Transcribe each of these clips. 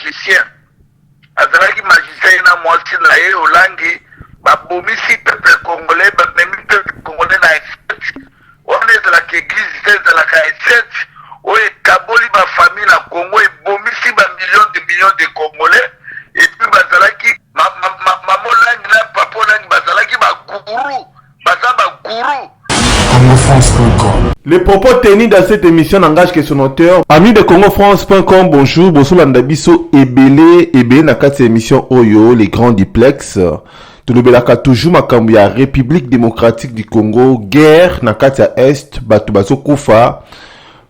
Magicien, azalaki magicien, ye na mwasi na ye Olangi babomisi peuple congolais, bamemi peuple congolais na esete wana. Ezalaka église te, ezalaka esete oyo ekaboli bafamille na Congo, ebomisi bamillion de millions de Congolais. Et puis bazalaki mama Olangi na papa Olangi bazalaki bagourou, baza bagourou. CongoFrance.com. Les propos tenus dans cette émission n'engagent que son auteur. Amis de CongoFrance.com, bonjour. Bonjour biso ebele ebele na kati émission oyo, les grands duplex. Tolobelaka toujours makambo ya République démocratique du Congo, guerre na kati ya Est, bato bazokufa,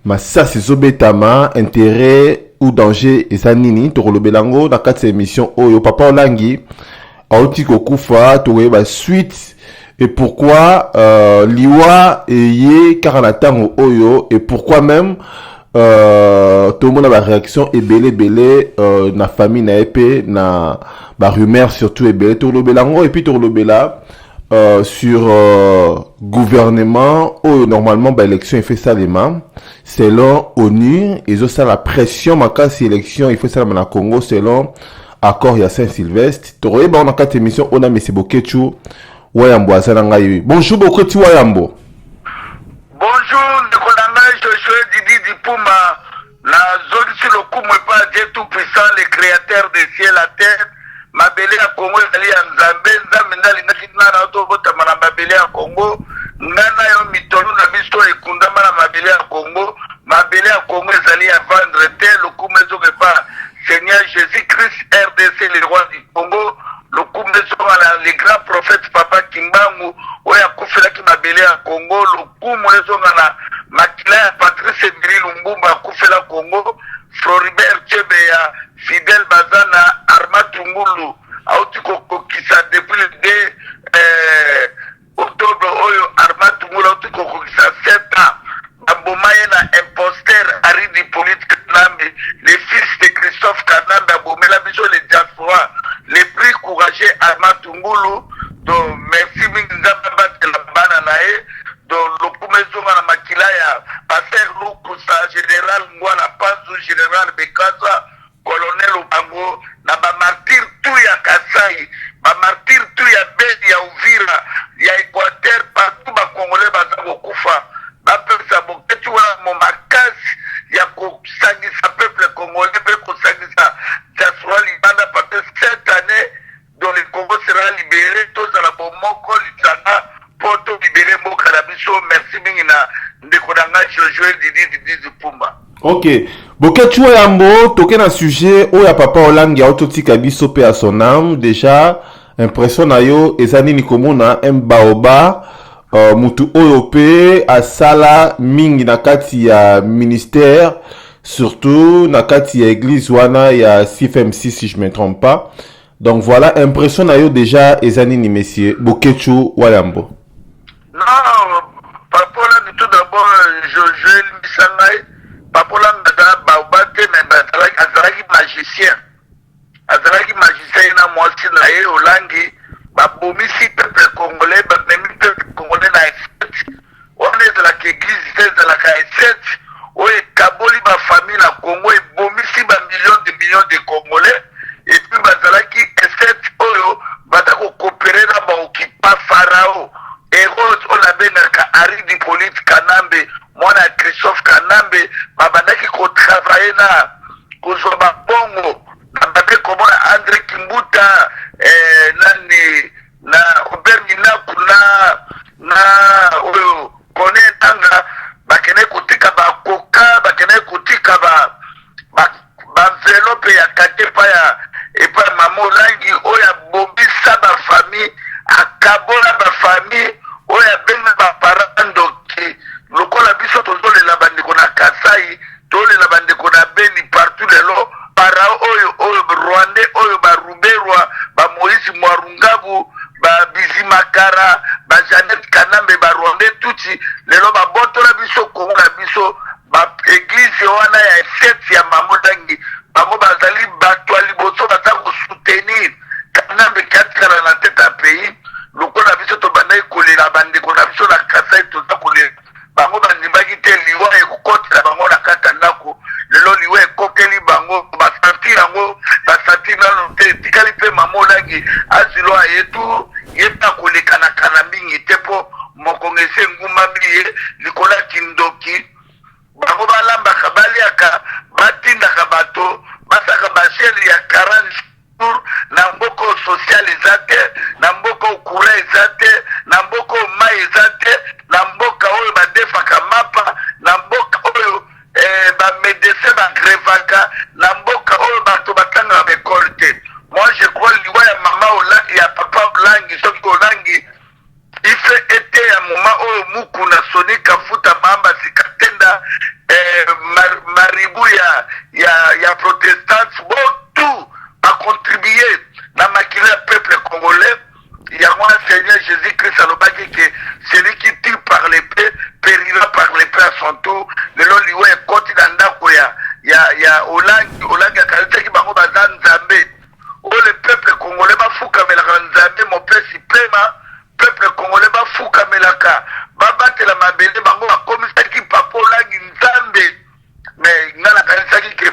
masasi ezobetama, intérêt ou danger eza nini? Tokolobela yango na kati ya émission oyo. Papa Olangi auti kokufa, tokoyeba suite et pourquoi liwa eye kaka na ntango oyo et pourquoi même tomona baréaction ebele ebele na famille na ye mpe na barumeur surtout ebele. Tokolobela yango et puis tokolobela sur gouvernement oyo normalement baélection efe esalema. Selon ONU, ezosala pression makasi, élection efo esalema na Congo selon accord ya Saint Sylvestre. Tokoyeba ngo na kati émission oyo na mese Bokechu Wayambo aza na ngai. Bonjour Boketi Wayambo. Bonjour ndeko na ngai Joshua Didi Dipumba. Nazongisi lokumu epai ya Dieu tout puissant, le créateur de ciel la terre. Mabele ya Kongo ezali ya Nzambe. Nzambe nde alingaki nga na yo tobotama na mabele ya Kongo. Ngai na yo, mitolo na biso ekundama na mabele ya Kongo. Mabele ya Kongo ezali ya vendre te. Lokumu ezoka epa Seigneur Jésus Christ RDC, le roi du Congo. Lokumu ezonga na le grand prophète Papa Kimbangu oyo akufelaki mabele ya Congo. Lokumu ezonga na makila ya Patrice Emery Lumumba akufela Congo, Floribert Chebeya, Fidèle Bazana, Armand Tungulu auti kokokisa depuis le 2 octobre oyo. Armand Tungulu auti kokokisa 7 ans baboma ye na imposteur Henri Hippolyte Kanambe, le fils de Christophe Kanambe. Abomela biso le diaspora le plus courageux, Armand Tungulu. Donc merci mingi, Nzambe abatela bana na ye. Donc lokumu ezonga na makila ya pasteur Lukusa, général Ngwala Panzu, général Bekaza, colonel Obango, na bamartyrs tout ya Kasai, bamartyrs tout ya Beni, ya Uvira, ya Équateur, partout bacongolais baza kokufa. Bapesa Boketi wana mo makasi ya kosangisa peuple congolais mpe kosangisa diaspora libanda, parce que cette année dont le Congo sera libéré, tozala bomoko, lisanga mpo tolibérer mboka na biso. Merci mingi na ndeko na ngai Josué Didi Didi Pumba. Ok, Boketshu Yambo, toke na sujet oyo ya papa Olangi autotika biso mpe ya son âme. Déjà impression na yo eza nini komona un baoba, mutu oyo mpe asala mingi na kati ya ministère, surtout na kati ya église wana ya CFMC, si je me trompe pas? Donc voilà, impression na yo déjà eza nini, monsieur Boketshu Wayambo? Non, papa Olangi, tout d'abord Josué, limbisa ngai, papa Olangi azala baoba te, mais azalaki magicien, azalaki magicien, ye na mwasi na ye Olangi babomisi peuple congolais, bamemi peuple congolais na esete wana. Ezalaka église te, ezalaka esete oyo ekaboli bafamille na Congo, ebomisi bamillion de millions de Congolais. Et puis bazalaki esete oyo baza kocoopérer na baokipa Farao Hérode oyo nabengaka Henri Hippolyte Kanambe, mwana ya Christophe Kanambe. Babandaki kotravailler na kozwa babongo na babe komona André Kimbuta, nani na Robert Minaku na oyo Kone Ntanga. Bakende kotika bakoka, bakende kotika ba baenveloppe ya kake epai ya mama Olangi oyo abomisa bafamille, akabola bafamille, oyo abenga baparents ndoki. Lokola biso tozolela bandeko na Kasai, tolela bandeko na Beni, partout lelo para oyo rwandais oyo baruberwa, bamoïse Mwarungabu, babizimakara, bajanet Kanambe, barwandais tutsi, lelo babotola biso Kongo na biso. Baéglise wana ya esete ya mama Olangi, bango bazali bato ya liboso baza kosoutenir Kanambe katikala na tete ya pays. Lokola biso tobandaki kolela bandeko na biso na Kasai, toza kolela bango, bandimaki te liwa ekokotela bango na kati ya ndako. Lelo liwa ekokeli bango, basentir yango. Ba medecin bagrevaka na mboka oyo bato batangaka baekole te. Moi, je crois, liwa ya mama Olangi, ya papa Olangi, soki Olangi ife ete ya moma oyo Mukuna, Soni Kafuta, Mamba Sikatenda, maribu ya protestante, bo tout bacontribue na makila ya peuple congolais. Yango wana Seigneur Jésus Christ alobaki ke celui qui tue par l'épée périra par l'épée à son tour. Lelo liwa ekoti na ndako ya Olangi. Olangi akanisaki bango baza Nzambe oyo le peuple congolais bafukamelaka. Nzambe mopesi pema, peuple congolais bafukamelaka, babatela mabele. Bango bakomisaki papa Olangi Nzambe. Mais nga nakanisaki ke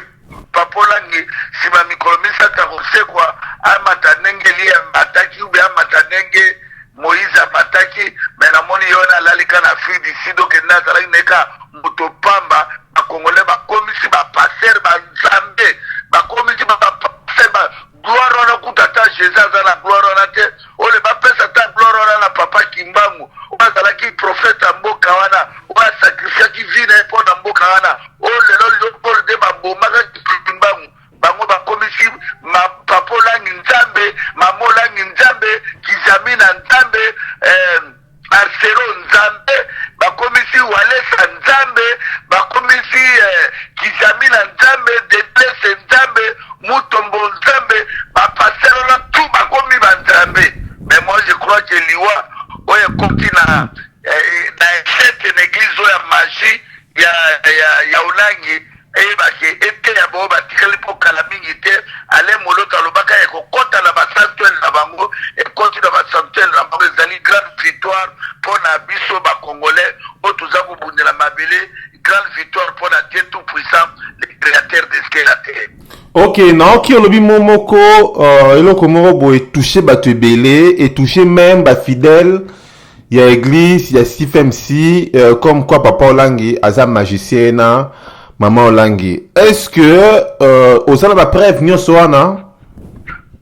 papa Olangi, nsima mikolo 3 akosekwa, amata ndenge Eliya amataki ube amata ndenge Moïse amataki. Mais namoni ye wana alalika na Afrique du Sud. Okende, azalaki neka moto pamba. Bakongolais bakomisi bapasteur banzambe, bakomisi bapasteur ba gloire wana. Kuta ata Jésus aza na gloire wana te. Oyo bapesa ata gloire wana na papa Kimbangu, oyo azalaki prophète ya mboka wana, oyo asacrifiaki vie na ye mpo na mboka wana. Oyo lelo Leopold nde babomaka Kimbangu, bango bakomisi papa Olangi Nzambe, mama Olangi Nzambe, Kizamina Nzambe, Marcelo Nzambe, bakomisi Walesa Nzambe, bakomisi Kizamina Nzambe, Deblese Nzambe, Mutombo Nzambe. Bapasteur wana tout bakomi banzambe. Mais moi, je crois que liwa oyo ekoti na esete na église oyo ya magie ya Olangi, eyebaki eteya bango batikali, mpo kala mingi te ale Moloto alobaka ekokɔta na basanctuaire na bango. Ekɔti na basanctuaire na bango, ezali grande victoire mpo na biso Bacongolais oyo toza kobundela mabele, grande victoire mpo na Dieu tout puissant, le créateur de ciel la terre. Ok, naoki olobi mo moko eloko moko boye etouche bato ebele, etouche même bafidèle ya église ya CFMC, comme quoi papa Olangi aza magicien na mama Olangi. Est ce que oza na bapreuve nyonso wana?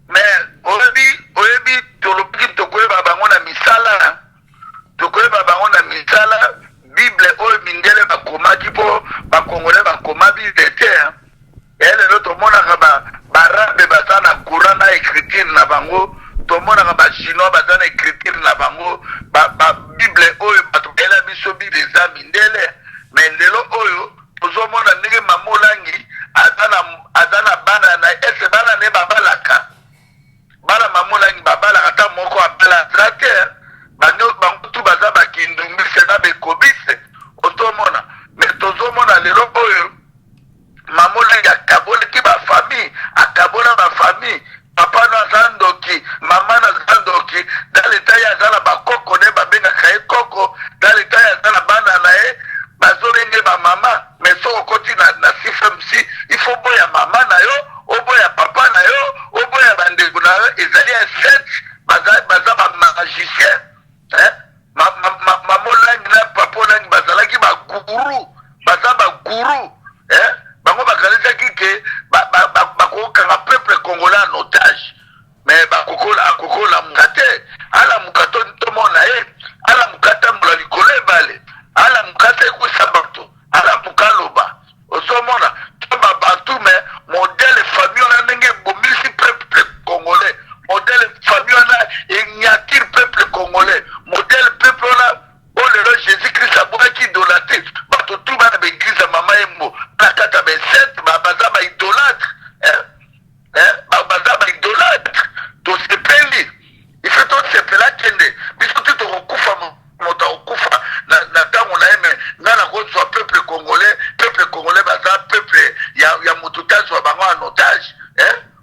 Mais oyebi, tolobaki tokoyeba bango na misala, tokoyeba bango na misala. Bible oyo mindele bakomaki, mpo Bakongolais bakoma Bible te. E lelo tomonaka baarabe baza na Coran na écriture na bango, tomonaka Bachinois baza na écriture na bango. Bible oyo bato bayela biso, Bible eza mindele. Mais lelo oyo tozomona ndenge mama Olangi aza na bana na ese, bana ne babalaka. Bana mama Olangi babalaka, ata moko abala aza te. Bango tu baza bakindumbise na bekobise. Ozomona, mais tozomona lelo oyo mama Olangi akabolaki bafamille, akabola bafamille. Papa no aza ndoki, mama no aza ndoki. Dans l'état ye aza na bakoko nde babengaka ye koko, dans l'état ye aza na bana na ye bazobenge bamama. Mais soki okoti na CFMC, il faut boya mama na yo, oboya papa na yo, oboya bandeko na yo. Ezali inceste, baza bamagicien. Mama Olangi na papa Olangi bazalaki bagourou, baza bagourou. Bango bakanisaki ke bakokanga peuple congolais en otage, mais akokolamuka te. Alamuka, tomona ye alamuka, atambola likolo ebale, alamuka asekwisa bato, alamuka aloba. Ozomona to babantu, mais modèle famille wana ndenge ebomisi peuple congolais, modèle famille wana enyatire peuple congolais, modèle peuple wana oyo lelo Jésus Christ aboyaki idolâtrie. Bato tu bana baeglise ya mama Yembo na kati ya besete baza baidolâtre, baza baidolâtre. Tosepeli, ife tosepela. Kende, biso ti tokokufa, moto akokufa na ntango na ye. Mais ngai nakozwa peuple congolais, peuple congolais baza peuple ya motu te azwa bango en otage.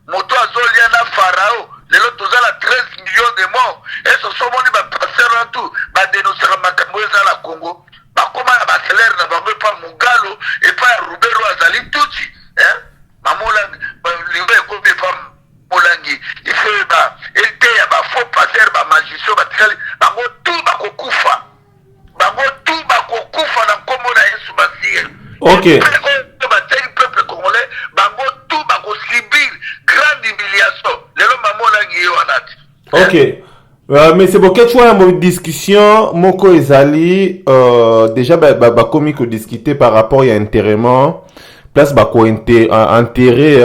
Moto azolia na Farao. Lelo toza na 13 millions de morts. Eso somoni bapasteur wana tu badénoncaka makambo oyo eza na Congo, bakóma na basalaire na bango epa Mugalo, epa ya Rubero azali tutsi. Mama Olangi, liwa ekomi epa Molangi. Ifo oyeba eteya bafaux pasteur, bamagicien batikali, bango tu bakokufa, bango tu bakokufa na nkombo na Yesu Masiya. Oyo batiaki peuple congolais, bango tu bakosubir grande humiliation. Lelo mama Olangi ye wana ti. Ok. Mais c'est Boketshu wana, discussion moko ezali déjà bakomi ba, ba kodiscuter par rapport ya enterrement. Place bako enterrer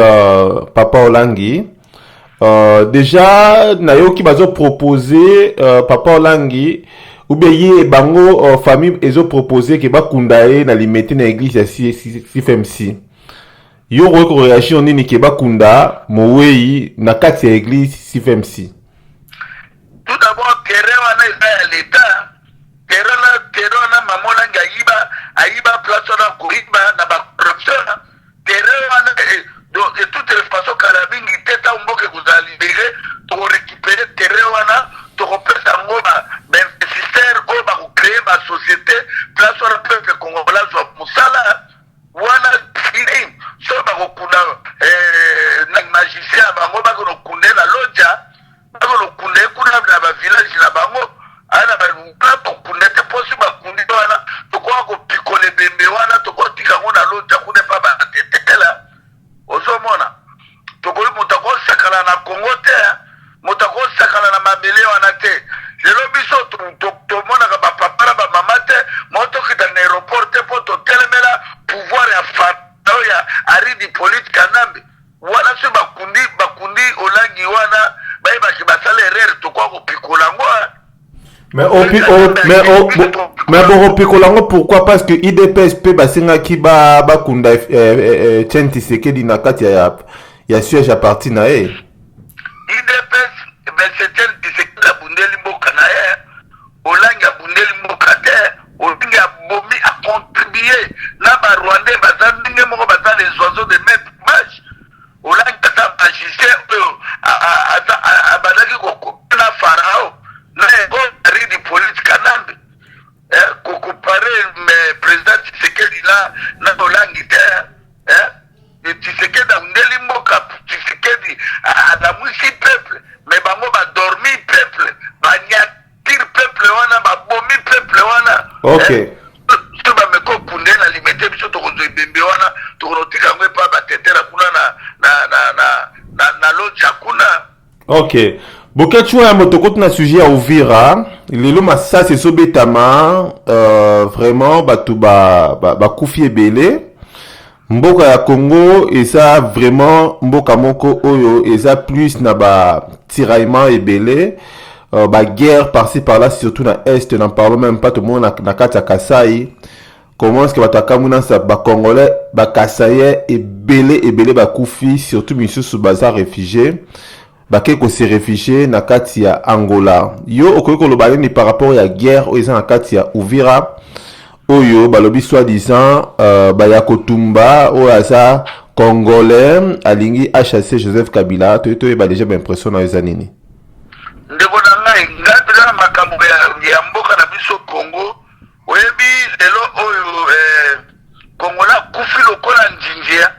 Papa Olangi. Déjà nayoki bazo proposer Papa Olangi ou bien ye bango famille ezo proposer ke bakunda ye na Limete, na église ya CFMC. Yo okoki koréagir nini ke bakunda mowei na kati ya église CFMC? Tout d'abord, terrain wana eza ya l'État. Terrain wana Mama Olangi ayiba, ayiba place wana, koyiba na bacorruption. Terrain wana, donc de toutes les façons, kala mingi te, ntango mboka ekozala libéré, tokorécupérer terrain wana, tokopesa yango bainvestisseur oyo bakocréer basociété place wana. Peuple congolais azwa mosala wana. Fini soki bakokunda na magicien ya bango, bakonokunde na loja, bakonokunde kuna na bavillage na bango. Aya na kuna bakunda te, mpo soki bakundi wana, tokoka kopikola ebembe wana, tokotika yango na loja kuna epa batetela. Ozomona, tokoki, moto akosakana na Kongo te, moto akosakana na mabele wana te. Lelo biso tomonaka bapapa na bamama te, mo tokita na aéroport te mpo totelemela pouvoir ya farao ya Aridi Hippolyte Kanambe wana. Soki bakundi Olangi wana, bayebaki basala erreur, tokoka kopikola yango. Mais opi, o, mais o, bo, mais bokopikola yango pourquoi? Parce que UDPS mpe basengaki bakunda Etienne Tshisekedi na kati ya siège ya parti na ye. UDPS, mais Etienne Tshisekedi abundeli mboka na ye. Olangi abundeli mboka te. Olangi abomi, acontribuer na Barwandais, baza ndenge moko, baza les oiseaux de même plumage. Olangi aza magicien oyo abandaki na Farao na Henri Hippolyte Kanambe. Kocomparer président Tshisekedi na Olangi te. Tshisekedi abundeli mboka, Tshisekedi alamwisi peuple, mais bango badormi peuple, banyatire peuple wana, babomi peuple wana. So bameka okunde na Limete, biso tokozwa ebembe wana, tokonotika yango epa batetela kuna na loja kuna. Ok, Boketshu Wayambo, tokoti na sujet ya Uvira. Lelo masasi ezobetama, vraiment bato bakufi ba ebele. Mboka ya Congo eza vraiment mboka moko oyo eza plus na batiraillement ebele, baguerre par-ci par-là, surtout na Est, n'en parlons même pas. Tomona na kati ya Kasai comment est-ce que bato akamwi na Bacongolais, Bakasaïens ebele ebele bakufi, surtout misusu baza réfugié, bake kose réfugier na kati ya Angola. Yo okoki koloba nini par rapport ya guerre oyo eza na kati ya Uvira, oyo balobi soi-disant baya kotumba oyo aza Congolais, alingi achasser Joseph Kabila? Toye toyeba déjà baimpression na yo eza nini. Ndeko na ngai, ngai mpenza na makambo ya mboka na biso Congo, oyebi lelo oyo Kongola akufi lokola njinjia.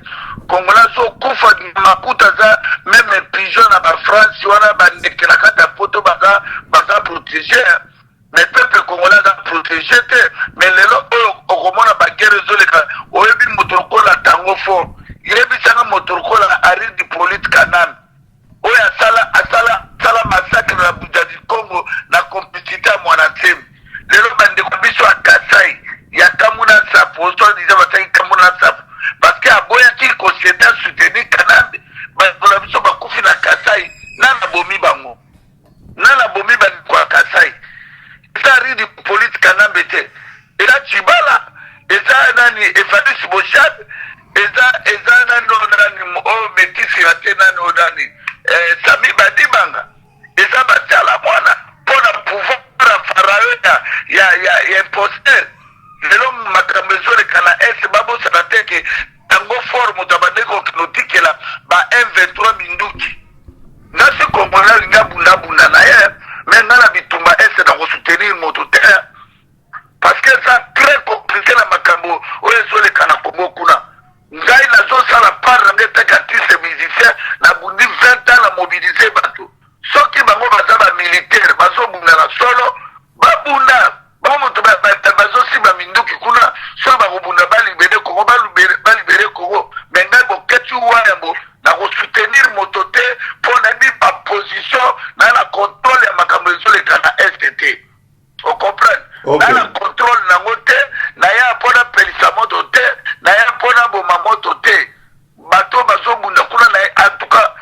Kongola azokufa makuta, aza même pigeon na bafrance wana, bandeke na kati ya Poto baza protégé, mais peuple congolais aza protégé te. Mais lelo oyo okomona baguerre ezoleka. Oyebi moto lokola Tango Fort, yebisanga moto lokola Aridi Hippolyte Kanambe oyo asala massacre na Bunza dia Kongo na complicité ya Mwana Nsemi. Lelo bandeko biso ya Kasai ya Kamuna Nsapu, soi-disant basalaki Kamuna Nsapu parce que aboyaki koseda soutenir Kanambe. Bandeko na biso bakufi na Kasai, nana bomi bango? Nana bomi bandeko ya Kasai? Eza Aridi Hippolyte Kanambe te, eza Tshibala, eza nani, Evariste Boshab, eza nani oyo, nani oyo metisira te, nani oyo, nani, Sami Badibanga, eza batiala mwana mpo na pouvoir ya farao ya imposteur. Lelo makambo ezoleka na Est, babosana te ke Tango Fort moto abandeki kokende otikela ba M23 minduki. Nga si Congolais alingi abundabunda na ye, mais nga na bitumba Est na kosoutenir moto te, parce que eza très compliqué na makambo oyo ezoleka na Congo kuna. Ngai nazosala part na ngai etaki artiste musicien, nabundi 20 ans na mobiliser bato. Soki bango baza bamilitaire, bazobunda na solo, babunda. Bango moto bazosimba minduki kuna, soki bakobunda, balibérer Congo, balibérer Congo. Mais ngai Boketshu Wayambo na kosoutenir moto te, mpo nayebi baposition na contrôle ya makambo ezoleka na Est te. Ocomprendre? Na contrôle nango te. Naya mpo napelisa moto te, naya mpo naboma moto. moto te. Bato bazobunda kuna na, en tout cas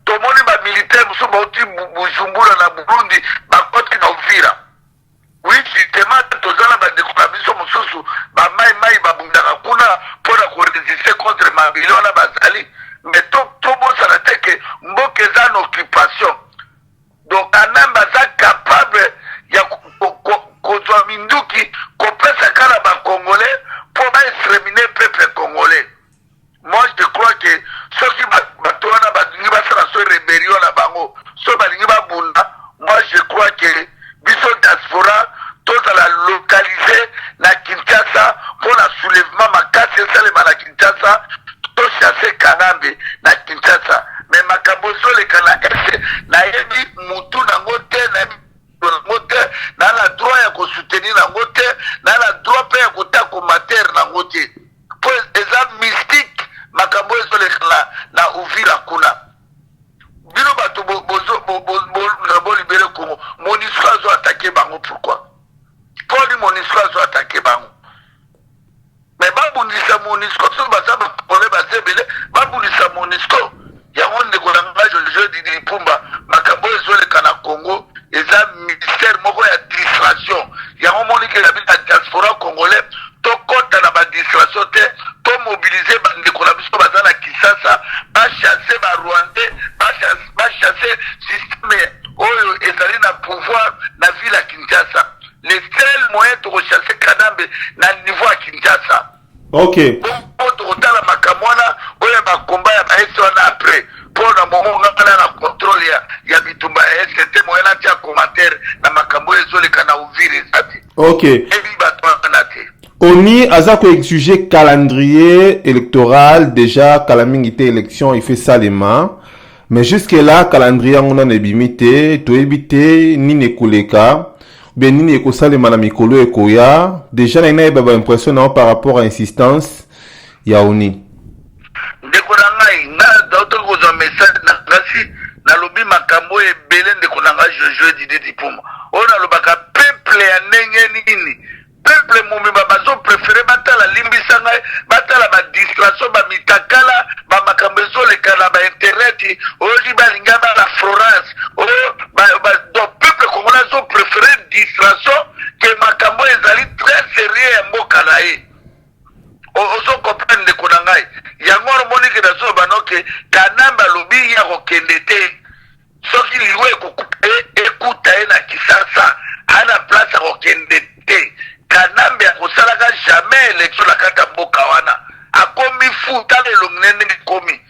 tomoni bamilitaire mosusu bauti Bujumbura na Burundi, bakoti na Uvira. Oui, justement, toza na bandeko na biso mosusu bamaimai babundaka kuna mpona korésister contre mabele wana bazali. Mais tobosana te ke mboka eza na occupation. Donc Kanambe aza capable ya kozwa minduki, kopesa kaka bacongolais mpo baexterminer peuple congolais. Moi, je crois que soki bato wana balingi basala so rébellion na bango, so balingi babunda, moi je crois que biso diaspora tozala localisé na Kinshasa mpona soulèvement makasi esalema na Kinshasa, tochasser Kanambe na Kinshasa. Mais makambo ezoleka na Est, nayebi mutu nango te, nayebi nango te, na na droit ya kosoutenir nango te, na na droit mpe ya kotia commentaire nango te, mpo eza mystique. Makambo ezoleka na Uvira kuna, bino bato bolibérer Congo, MONUSCO azo attaquer bango. Pourquoi? Mponi MONUSCO azo attaquer bango? Mais babundisa MONUSCO. Soki baza bacongolais, baza ebele, babundisa MONUSCO yango. Ndeko na ngai Jojo Didi Pumba, makambo oyo ezoleka na Congo eza mystère moko ya distraction. Yango monike na bino ya diaspora congolais, tokɔta na badistraction te. Tomobiliser bandeko na biso baza na Kinshasa, bachasser barwandais, bachasser système oyo ezali na pouvoir na ville ya Kinshasa. Le seul moyen, tokochasser Kanambe na niveau ya Kinshasa. Bongo tokotala makambo wana oyo bakomba ya baEst wana après. Mpo na momo ngana na contrôle ya bitumba ya Est te, moyen natia commentaire na makambo oyo ezoleka na Uvira eza te. Ebi bato wana te. ONU aza koexiger calendrier électoral déjà kala mingi te. Élection ife salema, mais jusque là calendrier yango nano ebimi te. Toyebi te nini ekoleka bien, nini ekosalema na mikolo ekoya. Déjà nayi nayeba baimpression na yo par rapport à insistance ya ONU. Ndeko na ngai, nga dautoki kozwa message na ngasi, nalobi makambo oyo ebele. Ndeko na ngai Jojo Didi Dipuma, oyo nalobaka, peuple ya ndenge nini? Peuple mobimba bazopréférer batala, limbisa ngai, batala badistraction, bamitakala, bamakambo ezoleka na bainternet oyoki balinga bala Florence oyo. Donc peuple congolais azopréférer distraction ke makambo oyo ezali très sérieux ya mboka na ye. Ozo comprendre, ndeko na ngai? Yango wana omonike nazoloba noke Kanambe alobi ya kokende te. Soki liwa ekokuta ye, ekuta ye na Kinshasa, ana place akokende te. Kanambe akosalaka jamais élection na kati ya mboka wana. Akomi fou. Tala elongi ne ndenge ekomi,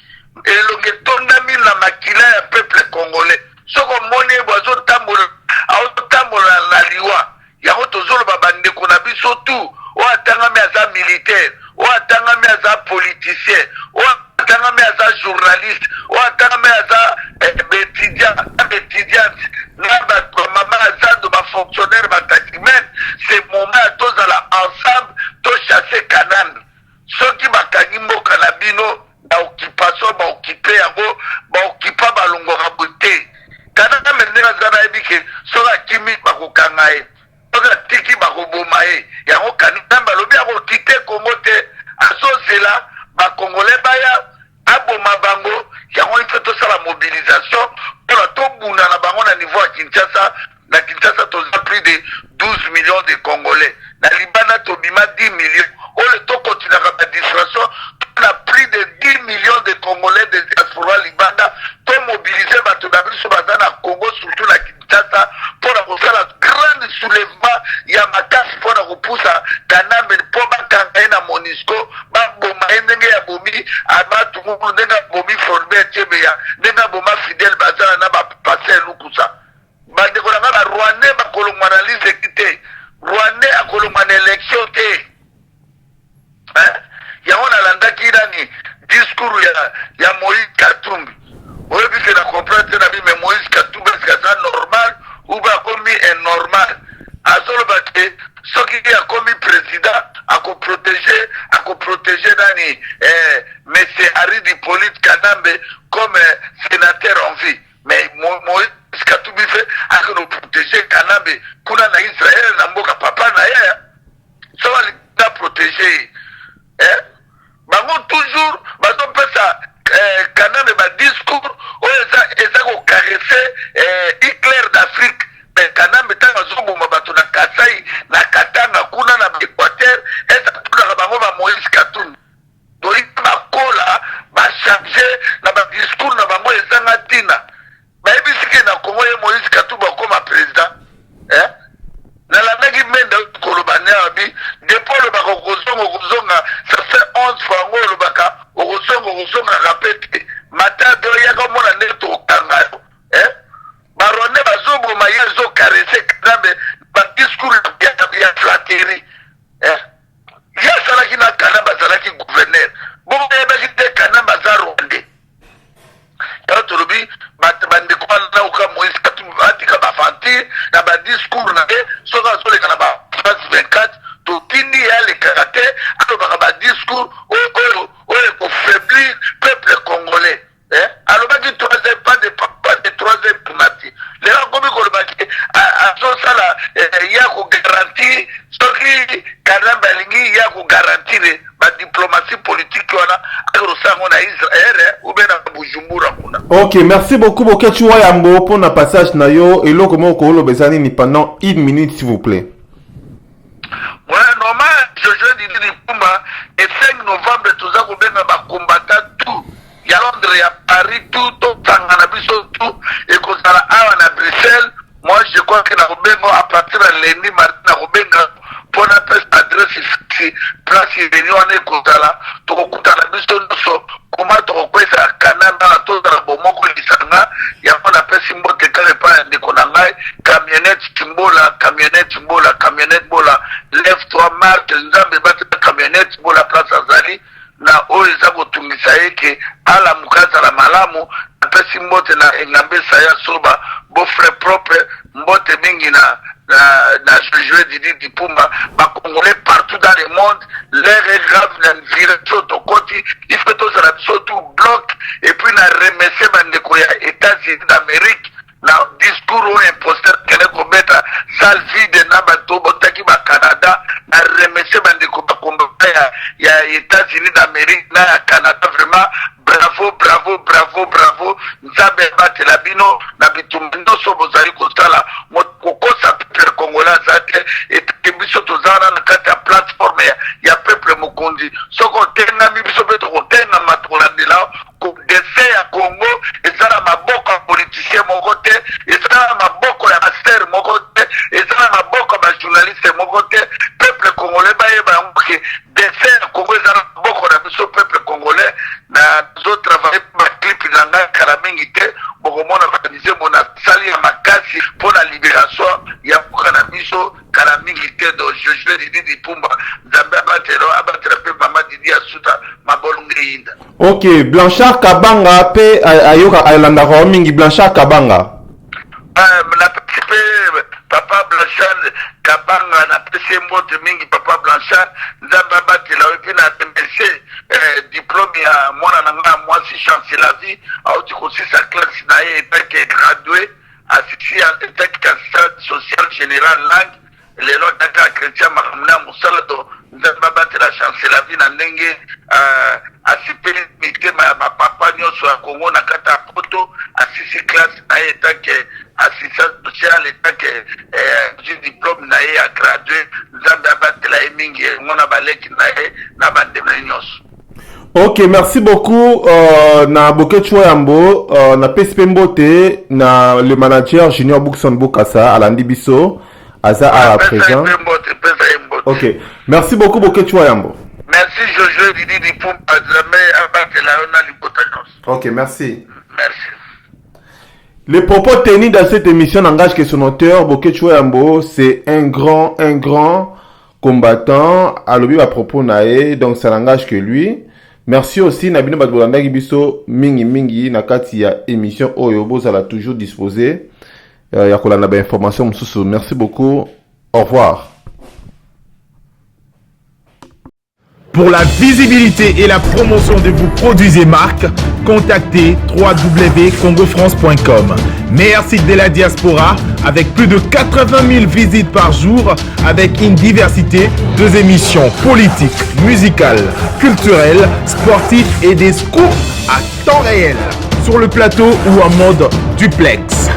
elongi etondami na makila ya peuple congolais. Soki omoni ye bo azotambola, azotambola na liwa. Yango tozoloba, bandeko na biso tu oyo atangami aza militaire, oyo atangami aza politicien, oyo atangami aza journaliste, oyo atangami aza baétudiant na baétudiante na bamama ya zando, bafonctionnaire, bataximen, c'est moment ya tozala ensemble, tochasser Kanambe. Soki bakangi mboka na bino na occupation, baoccuper yango, baokipa balongwaka boye te. Kanambe ndenge aza, nayebi ke soki akimi, bakokanga ye, soki atiki, bakoboma ye. Yango Kanambe alobi akoquitter Kongo te, azozela bacongolais baya aboma bango. Yango ife tosala mobilisation mpona tobunda na bango na niveau ya Kinshasa. Na Kinshasa toza plus de 12 millions de Congolais, na libanda tobima 10 millions. Oyo tokontinuaka badistraction, na plus de 10 millions de Congolais de diaspora libanda, tomobiliser bato na biso baza na Congo, surtout na Kinshasa, mpona kosala grande soulèvement ya makasi mpona kopusa Kanambe mpo bakanga ye na MONUSCO, baboma ye ndenge ya bomi Abatungu, ndenge abomi Floribert Chebeya, ndenge aboma Fidèle Bazana na bapasteur Lukusa. Bandeko na nga, barwandais bakolongwa na liseki te. Rwandais akolongwa na élection te. Yango nalandaki nani discours ya Moïse Katumbi. Oyebi ke na comprendre te na bi, mais Moïse Katumbi, est-ce aza normal ou ba akomi anormal? Azoloba ke soki akomi président, akoprotéger nani, monsieur Henri Hippolyte Kanambe comme sénateur en vie. Mais Moïse Katumbi fe akende protéger Kanambe kuna na Israel, na mboka papa na ye. So alingi protéger ye, eh? Bango toujours bazopesa eh, Kanambe ba discours oyo eza eza ko caresser eh, Hitler d'Afrique. Mais Kanambe ntango azoboma bato na Kasai, na Katanga, kuna na Equateur, ese atunaka bango ba Moïse Katumbi. Tolingi bakola ba changer na ba discours na bango ezanga ntina. Bayebisi ke na Congo ye Moïse Katumbi akoma president eh? Nalandaki Mende koloba ne abi depuis olobaka okozonga okozonga ça fait 11 fois yango olobaka okozonga okozongaka pe te matadi oyaka omona ndenge tokokanga yo eh? Ba Rwandais bazoboma ye ezo caresser Kanambe ba discours ya, ya flatterie eh? Ye asalaki na Kanambe azalaki gouverneur bongo ayebaki te Kanambe aza Rwandais. Yango tolobi bato bandeko wana oka Moïse Katumbi atika ba aventure na ba discours na ye soki azoleka na ba France 24 totindi ye alekaka te alobaka ba discours oyo oyo oyo ekofaiblir peuple congolais eh? Alobaki troisième pas de pas de troisième primature lelo akomi koloba ke azosala eh, ya kogarantir soki Kanambe alingi ya kogarantir ba diplomatie politique wana akosala yango na Israël ou bien na Bujumbura kuna. Ok, merci beaucoup Boketshu Wayambo pour na passage na yo. Eloko moko koloba eza nini pendant une minute s'il vous plaît. Ouais, normal, Jojo Didi Lipumba, et 5 novembre toza kobenga ba combattants tout ya Londres ya Paris tout tosangana biso tout ekozala awa na Bruxelles. Moi je crois que nakobenga à partir ya lundi mardi nakobenga mpo napesa adresse fixe place réunion wana ekozala tokokutana biso nyonso koma tokokwesa Kanambe awa tozala bomoko lisanga yango napesi mbote kaka epai ya ndeko na ngai camionnette Mbola camionnette Mbola camionnette Mbola lève toi Marthe Nzambe batela camionnette Mbola place azali na oyo eza kotungisa ye ke alamuka azala malamu. Napesi mbote na Engambe Saya Soba beau frère propre mbote mingi na na, na Josué Didi Dipumba ba congolais partout dans le monde l'heure est grave na virage oyo tokoti il faut tozala biso tout bloc et puis na remercier bandeko ya États-Unis d'Amérique na discours oyo imposteur akende kobeta salle vide na bato botaki ba Canada na remercier bandeko bakomba ya, ya États-Unis d'Amérique na ya Canada vraiment bravo bravo bravo bravo Nzambe abatela bino na bitumba nyonso bozali kosala kokosa peuple congolais aza te etake biso toza wana na kati ya plateforme ya, ya peuple mokonzi soki otengami biso mpe tokotengama tokolandela Destin ya Congo eza na maboko ya politicien moko te, eza na maboko ya pasteur moko te, eza na maboko ya ba journaliste moko te. Peuple congolais bayeba yango ke destin ya Congo eza na maboko na biso peuple congolais. Nazo travailler ba clip na ngai kala mingi te, bokomona ba nzembo nasali ya makasi mpo na liberation ya mboka na biso. Kala mingi te do Josue Didi Dipumba Nzambe abatela yo abatela pe mama Didi Asuta mabolongo eyinda. Ok, Blanchard Kabanga pe ayoka alandaka yo mingi Blanchard Kabanga. Euh, napesi pe papa Blanchard Kabanga napesi ye mbote mingi papa Blanchard Nzambe abatela yo epuis na remercier eh, diplome ya mwana na ngai ya mwasi Chancela vie auti kosisa classe na ye etake gradué Asisi etaki assistant social general langue lelo ataka chrétien makambo na mosala to Nzambe abatela chancela vie na ndenge uh, asipeli mitema ya bapapa nyonso ya Congo na kati ya poto asisi classe na ye etake assistant social etake eh, diplome na ye ya gradué Nzambe abatela ye mingi yango na baleki na ye na bandeko na ye nyonso. Ok, merci beaucoup euh, na Boketshu Wayambo euh, na pesi pe mbote na le manager Junior Bookson Bokassa alandi biso aza à présent. Ok, merci beaucoup Boketshu Wayambo. Merci Jojo Didi Dipumba, Nzambe abatela yo na libota nyonso. Ok, merci. Merci. Les propos tenus dans cette émission n'engagent que son auteur, Boketshu Wayambo, c'est un grand combattant alobi ba propos na ye donc ça n'engage que lui merci aussi na bino bato bolandaki biso mingi mingi na kati ya émission oyo bozala toujours disposé euh, ya kolanda ba information mosusu merci beaucoup au revoir. Pour la visibilité et la promotion de vos produits et marques, Contactez www.congofrance.com. Meilleur site de la diaspora avec plus de 80 000 visites par jour avec une diversité de émissions politiques, musicales, culturelles, sportives et des scoops à temps réel sur le plateau ou en mode duplex.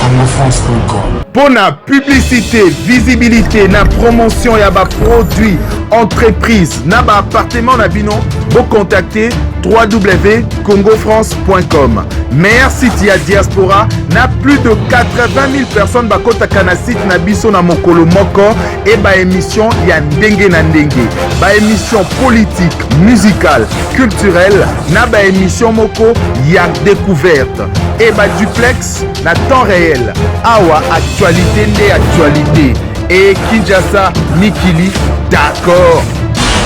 congofrance.com. Pona publicité, visibilité na promotion ya ba produit, entreprise na ba appartement na bino, bo contacter www.congofrance.com. Meilleur site ya diaspora na plus de 80 000 personnes bakotaka na site na biso na mokolo moko e ba émission ya ndenge na ndenge, ba émission politique, musicale, culturelle na ba émission moko ya découverte e ba duplex na temps réel. Awa actualité nde actualité e Kinshasa mikili d'accord.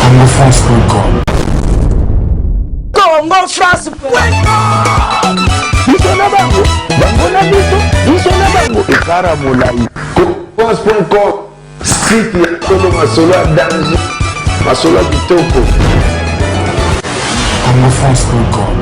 congofrance.com. Congo France. Biso na bango, bango na biso, biso na bango ekara molai. France.com, site ya solo, masolo ya danger, masolo ya kitoko. congofrance.com.